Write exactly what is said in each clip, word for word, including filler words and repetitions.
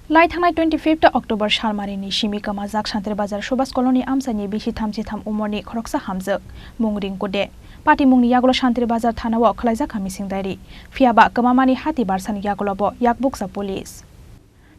Lai thangnai twenty fifth October salmarini simi kwmajak Santri Bazar Subhas Colony amchaini bisi thamchi tham umorni khoroksa hamjwk, mung Rinku De. Patimungni yagulo Santri Bazar thanao khwlaijak kha missing diary. Phiyaba kwmamani hati barsani yagulo bo yakbuksa police.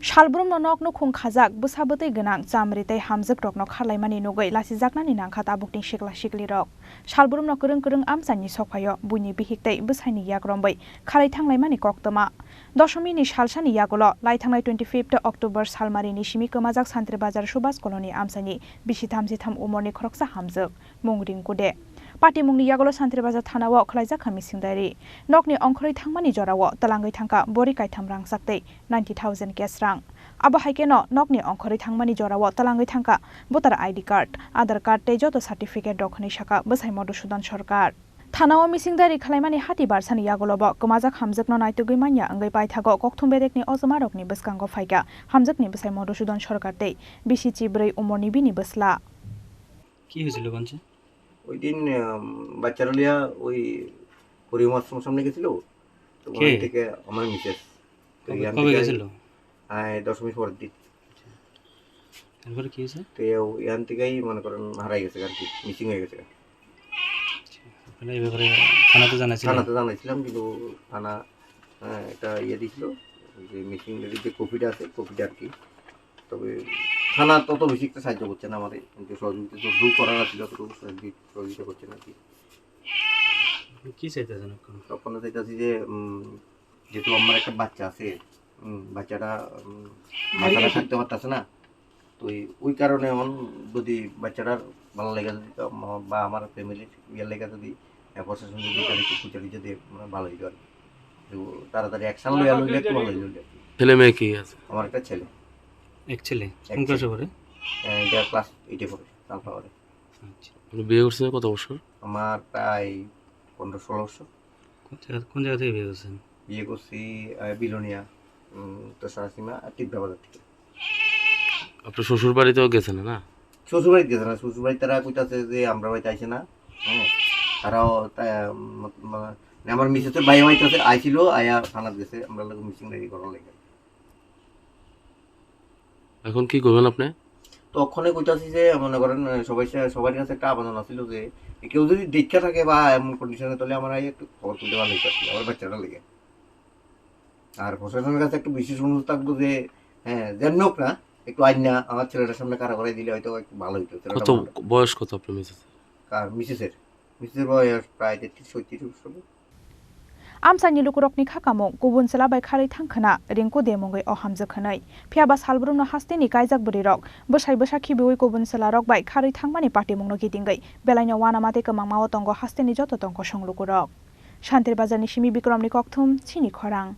Salbrumno nok nukhung khajak, bwsa bwtwi gwnang, chamri tei hamjwkrokno kharlaimani nugwi lasijaknani nangkha tabukni sikla siklirok. Salbrumno kwrwng kwrwng amchaini sokphaio buini bihik tei bwsaini yakromwi kharwi thanglaimani koktwma. Dosomini salsani yagulo lai thangnai twenty fifth October salmarini simi kwmajak Santri Bazar Subhas Colony amchaini bisi thamchi tham umorni khoroksa hamjwk, mung Rinku De. Patimungni yagulo Santri Bazar thanao khwlaijak kha missing diary. Nokni ongkhorwi thangmani jorao twlangwi thangkha bori kaitham rangchak tei ninety thousand cash rang. Abo hai kheno nokni ongkhorwi thangmani jorao twlangwi thangkha voter I D card, Aadhaar card tei joto certificate rok, hwnwi sakha bwsai Madhusudan Sarkar. Thanao missing diary khwlaimani hati barsani yagulo bo kwmajak hamjwkno naitugwi manya wngwi paithago kokthum bedekni ojomarokni bwskango phaikha hamjwkni bwsai Madhusudan Sarkar tei bisi chibrwi umorni bini bwsla. কি হয়েছিল গঞ্জে? ওই দিন, আম, বাচ্চারা লিয়া ওই হরিমা আশ্রম সামনে গেছিল। তো কে? ওখান থেকে আমার মিসেস। তো কবে, ইয়ান কবে থেকে গেছিল? আয়, দশমীর পরের দিন। তারপরে কি হয়েছে? তো এও-, ইয়ান থেকেই মনে করেন হারাই গেছে আর কি, মিসিং হয়ে গেছে আর কি। আচ্ছা, আপনারা এই ব্যাপারে থানাতে জানাইছিলেন? থানাতে জানাইছিলাম, কিন্তু থানা, আহ, একটা ইয়ে দিছিল, যে মিসিং লেডির যে কপিটা আছে, কপিটা আর কি। তবে থানা তত বেশি একটা সাহায্য করছে না আমাদের, কিন্তু সহযোগিতা যতটুকু করার আছে, যতটুকু সহযোগি-, সহযোগিতা করছে না আর কি। আপনি কি চাইতেছেন এখন? তখন চাইতেছি যে, উম, যেহেতু আমার একটা বাচ্চা আছে, উম, বাচ্চাটা, উম, বাচ্চাটা থাকতে পারতেছে না, তো এই, ওই কারণে এখন যদি বাচ্চাটার ভালো লেগে যদি তো আমা-, বা আমার ফ্যামিলির ইয়ে লেগে যদি, আহ, প্রশাসন যদি তাদের একটু খুঁজে টুজে দিয়ে, মানে, ভালো হইতো আর কি। তো তাড়াতাড়ি অ্যাকশন লইয়া লইলে একটু ভালো হইতো আর কি। ছেলে মেয়ে কি আছে? আমার একটা ছেলে। এক ছেলে? এক কোন ক্লাসে ছেলে। পড়ে? আহ, এটা ক্লাস এইটে পড়ে, সানফ্লাওয়ারে। আচ্ছা। আপনি বিয়ে করছেন কত বছর? আমার প্রায় পনেরো ষোলো বছর। কোন জায়গা, কোন জায়গা থেকে বিয়ে করছেন? বিয়ে করছি, আহ, বিলোনিয়া, উম, উত্তর সরাসীমা, আর টিকরা বাজার থেকে। আপনার শ্বশুর বাড়িতেও গেছেন না? শ্বশুর বাড়িতে গেছে না, শ্বশুর বাড়িতে তারা কইতাছে যে আমরা বাড়িতে আইছে না, হ্যাঁ, তারাও তা, উম, মানে আমার মিসেসের ভাই আমার কাছে আইছিল, আয়া থানাত গেছে, আমরা লোক মিসিং ডায়েরি করার লাগে। এখন কি করবেন আপনি? তো ওখানে কইতাছি যে, মনে করেন, আহ, সবাই সে-, সবার কাছে একটা আবেদন আছিল যে, কেউ যদি দেখে থাকে বা এমন কন্ডিশনে, তাহলে আমার এই একটু খবর তুলতে ভালো হইতো আর কি, আমার বাচ্চাটা লেগে। আর প্রশাসনের কাছে একটু বিশেষ অনুরোধ থাকবো যে, হ্যাঁ, যেন হোক না, একটু আইন না, আমার ছেলেটার সামনে কারা করাই দিলে হয়তো একটু ভালো হইতো, ছেলেটা কত, ভালো। বয়স কত আপনার মিসেস? কার? মিসেসের। মিসেসের বয়স প্রায় তেত্রিশ, ছয়ত্রিশ বছর হবে। Amchaini lukurokni kha kamung kubun chwla bai kharwi thang khwna Rinku De mungwi o hamjwk hwnwi. Phiyaba salbrumno hasteni kaijak bwrwirok bwsai bwsa khibiui kubun chwlarok bai kharwi thangmani patimungno kitingwi belaino uanama tei kwmangma-o tongo hasteni joto tongkosong lukurok. Shantir Bazarni simi Bikromni kokthum, chini khorang.